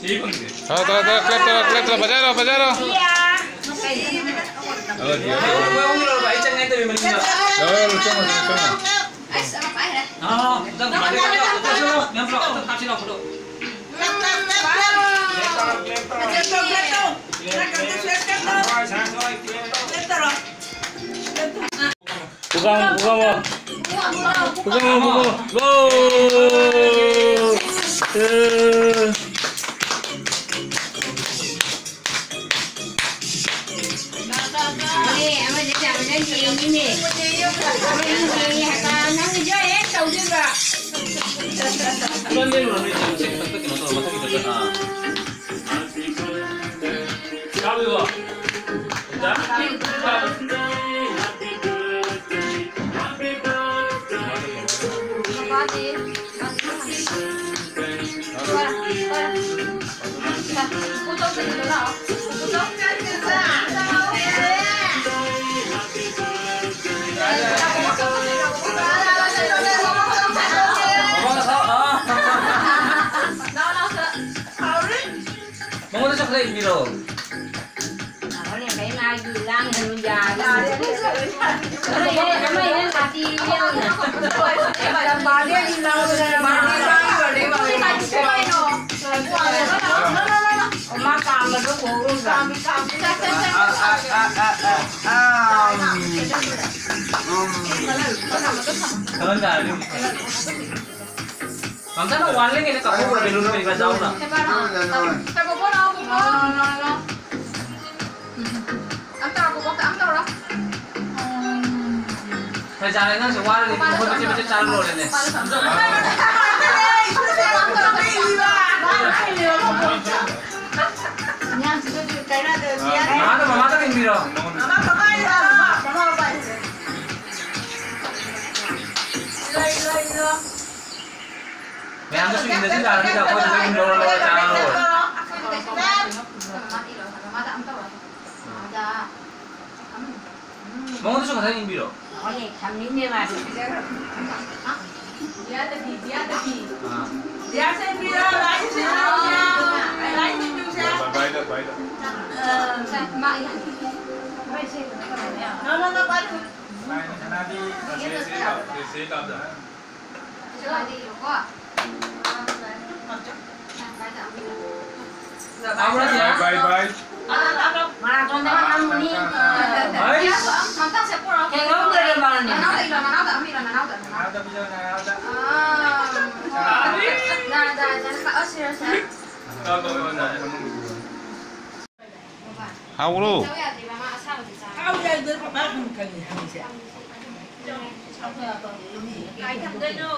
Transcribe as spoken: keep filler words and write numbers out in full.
ꯇꯧꯔꯣ, ꯇꯧꯔꯣ, ꯇꯧꯔꯣ, clap ꯇꯧꯔꯣ, clap ꯇꯧꯔꯣ, ꯕꯖꯥꯔ ꯂꯥꯛꯑꯣ, ꯕꯖꯥꯔ ꯂꯥꯛꯑꯣ꯫ ꯂꯥꯛꯑꯣ, ꯂꯥꯛꯑꯣ, ꯂꯥꯛꯑꯣ, ꯂꯥꯛꯑꯣ, ꯑꯩ ꯆꯪꯉꯦ, ꯍꯥꯏꯗꯕꯤ ꯃꯅꯤꯡꯗ꯫ ꯂꯥꯛꯑꯣ, ꯂꯥꯛꯑꯣ, ꯆꯪꯉꯣ, ꯆꯪꯉꯣ, ꯆꯪꯉꯣ꯫ ꯑꯥ, ꯑꯝꯇ ꯃꯌꯥꯝ ꯄꯨꯂꯞ ꯑꯝꯇ ꯀꯥꯞꯁꯤ ꯂꯥꯛꯑꯣ, ꯐꯣꯇꯣ꯫ ꯄꯨꯈꯝ, ꯄꯨꯈꯝ꯫ ꯄꯨꯈꯝ, ꯄꯨꯈꯝ꯫ ꯒꯣꯜ! ꯑꯦ꯫ ꯑꯦ, ꯑꯃꯁꯦ ꯆꯥꯕꯗ ꯌꯦꯡꯉꯤꯅꯦ꯫ ꯑꯃꯁꯦ ꯌꯦꯡꯉꯤ ꯍꯥꯏꯕ꯫ ꯅꯪꯒꯤꯁꯨ ꯍꯦꯛ ꯇꯧꯗꯣꯏꯕ꯫ ꯀꯥꯞꯄꯤꯕꯣ? ꯃꯉꯣꯟꯗꯁꯨ ꯈꯔ ꯏꯟꯕꯤꯔꯣ꯫ ꯍꯣꯔꯦꯟ ꯃꯥꯒꯤ ꯂꯥꯡꯒꯅꯨ ꯌꯥꯔꯦ꯫ ꯍꯣꯔꯦꯟ ꯑꯃ ꯍꯦꯟꯅ ꯁꯥꯊꯤ ꯌꯥꯎꯅ꯫ ꯃꯥ ꯀꯥꯝꯕꯗꯣ ꯈꯣꯡꯎꯞꯗ꯫ ꯀꯥꯝꯃꯤ, ꯀꯥꯝꯃꯤ꯫ ꯆꯠ, ꯆꯠ, ꯆꯠ꯫ ꯑꯥ, ꯑꯥ, ꯑꯥ, ꯑꯥ, ꯑꯥ꯫ ꯎꯝ꯫ ꯎꯝ꯫ ꯀꯃꯥꯏ ꯇꯥꯔꯒꯦ? ꯃꯝꯇꯅ ꯋꯥꯟꯂꯤꯉꯩꯗ ꯀꯥꯞꯊꯣꯛꯈ꯭ꯔꯣ, ꯕꯦꯂꯨꯟ ꯀꯩꯀꯥ ꯌꯥꯎꯅ꯫ ꯁꯦ, ꯄꯥꯏꯔꯣ꯫ ꯁꯦ, ꯕꯣꯕꯣ, ꯂꯥꯛꯑꯣ, ꯕꯣꯕꯣ꯫ ꯂꯥꯛꯑꯣ, ꯂꯥꯛꯑꯣ, ꯂꯥꯛꯑꯣ꯫ ꯑꯝꯇ ꯂꯥꯛꯑꯣ, ꯕꯣꯕꯣ, ꯑꯝꯇ ꯇꯧꯔꯣ꯫ ꯐꯖꯔꯦ, ꯅꯪꯁꯨ ꯋꯥꯔꯗꯤ ꯃꯈꯣꯏ ꯃꯆꯦꯠ ꯃꯆꯦꯠ ꯆꯥꯔ ꯂꯣꯏꯔꯦꯅꯦ꯫ ꯃꯃꯥꯗ, ꯃꯃꯥꯗ ꯏꯟꯕꯤꯔꯣ꯫ ꯃꯌꯥꯝꯗꯁꯨ ꯏꯟꯗꯁꯨ ꯌꯥꯔꯅꯤꯗ, ꯑꯩꯈꯣꯏꯗ ꯑꯗꯨꯝ ꯂꯧꯔ ꯂꯧꯔ ꯆꯥꯔ ꯂꯣꯏꯔꯦ꯫ ꯃꯉꯣꯟꯗꯁꯨ ꯈꯤꯇꯪ ꯏꯟꯕꯤꯔꯣ꯫ ꯍꯣꯏꯅꯦ, ꯊꯝꯅꯤꯡꯗꯦ ꯃꯥꯗꯤ꯫ ꯑꯥ꯫ No, no, no, but line ꯁꯅꯥꯗꯤ ꯁꯦ, ꯁꯦ ꯂꯥꯎ, ꯁꯦ, ꯁꯦ ꯂꯥꯎꯗ꯫ Bye, bye, bye. ꯃꯔꯥꯊꯣꯟꯗ ꯍꯥꯟꯅ ꯍꯥꯏꯁ꯫ ꯀꯩꯅꯣꯝ ꯂꯩꯔꯝꯃꯅꯤ꯫ ꯅꯅꯥꯎꯗ ꯄꯤꯖꯧ, ꯅꯅꯥꯎꯗ꯫ ꯍꯥꯎꯕ꯭ꯔꯣ? ꯆꯥꯎ ꯌꯥꯗ꯭ꯔꯤꯕ, ꯃꯥ ꯑꯁꯥꯕꯗꯤ ꯆꯥ꯫ ꯆꯥꯎ ꯌꯥꯗ꯭ꯔꯤꯕ, ꯃꯥ ꯍꯪꯉꯛꯀꯅꯤ, ꯍꯪꯉꯤꯁꯦ꯫ ꯀꯥꯏ ꯊꯝꯗꯣꯏꯅꯣ?